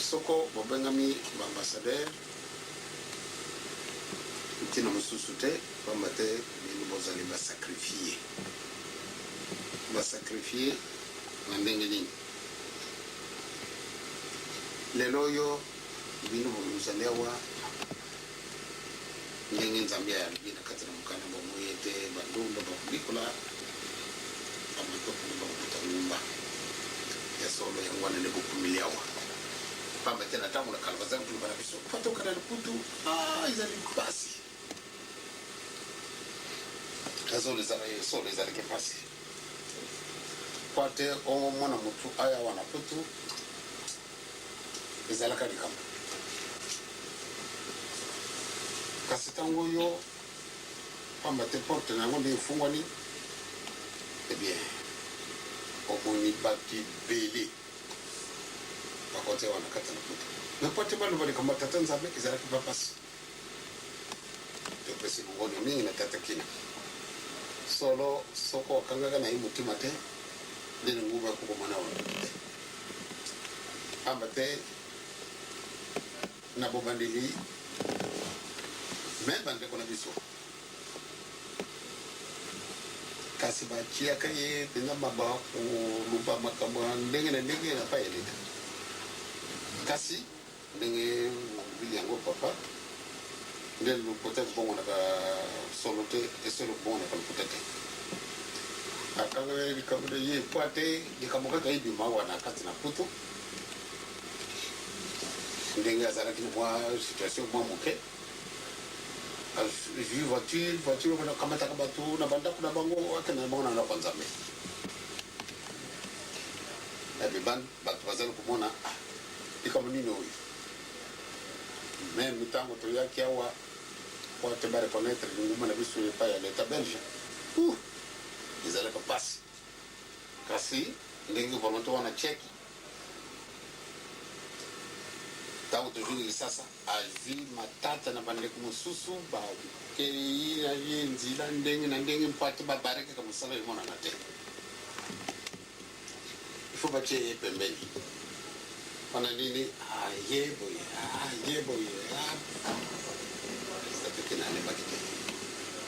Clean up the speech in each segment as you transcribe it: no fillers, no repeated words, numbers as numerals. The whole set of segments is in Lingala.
Soko bobengami ba ambassadeurs, ntina mosusu te, pamba te bino bozali ba sacrifies. Ba sacrifies na ndenge nini? Lelo oyo bino bozali awa ndenge Nzambe alobi na kati na mokanda bomoi ete bandumba bakobikola, bamatoko bakobuta ngumba. Ya solo, yango wana nde bokumeli awa. Pamba te na ntango na kala bazali koloba na biso, patoka na liputu, ah, ezali mpasi. Ya solo, ezali solo, ezalaki mpasi. Mpo te omona motu aya awa na putu, ezalaka likambo. Kasi ntango oyo, pamba te porte na yango nde efungwani, eh bien, omoni bato ebele bakoti awa na kati ya lokuta. Mais mpo te baloba likambo ya Tata Nzambe, ezalaki mpe mpasi. Topesi longonya mingi na Tata Kina. Solo, soko akangaka na ye motema te, nde lingomba ekokoma na wana te. Pamba te na bobandeli me bandeko na biso kasi batiaka ye mpenza maba koloba makambo ya ndenge na ndenge na pai ya leta. Kasi ndenge olobi yango papa, nde lokota ekobongonaka solo te, esolo ekobongonaka lokuta te. Akanga likambo na ye mpo ate likambo kaka ebima awa na kati na Poto, ndenge azalaki na mwa situation mwa moke, azwi voiture, voiture wana akamataka bato na bandako na bango, akende na bango na ndako ya Nzambe. Ebe bato bazali komona, ah, likambo nini oyo? Meme ntango toyaki awa po ete ba reconnaitre lingomba na biso epai ya l'Etat belge, uh, ezalaka mpasi. Kasi ndenge volonte wana cheki, ntango tozongi Kisasa, azwi matata na bandeko mosusu, bakei na ye nzila ndenge na ndenge mpo ate babare kaka mosala emonana te. Il faut batie ye pembeni. Mpona nini? Aye boye, aye boye. Tata Kina alembaki te.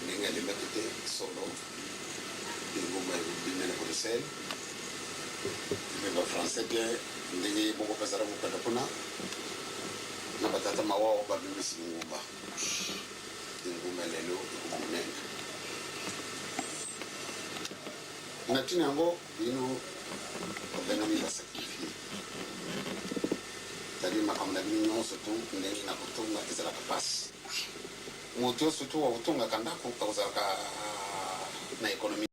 Ndenge alembaki te, solo lingomba ebimi na Bruxelles. Mpe ba français bien, ndenge ye moko mpe azalaki kokenda kuna na batata mawawa babimisi lingomba. Lingomba lelo ekoma monene. Na ntina yango, bino bobengami ba sacrifies. C'est-à-dire makambo na bino nyonso tu ndenge na kotonga ezalaka pasi. Moto nyonso tu akotongaka ndako akozalaka na economie.